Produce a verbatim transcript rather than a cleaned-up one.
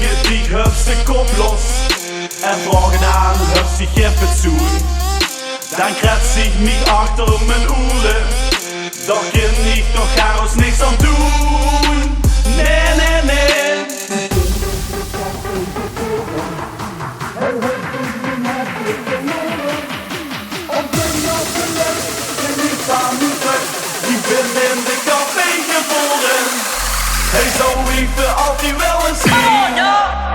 Die höbs de kop los en vraoge aan: höbs dich gee fatsoen? Dan krets ich mich achter mien oere. Dao kin ich toch gaar niks aan doen. Nae, nae, nae. Ich bin in de café gebore. Hae zou mich veur altied wille zeen.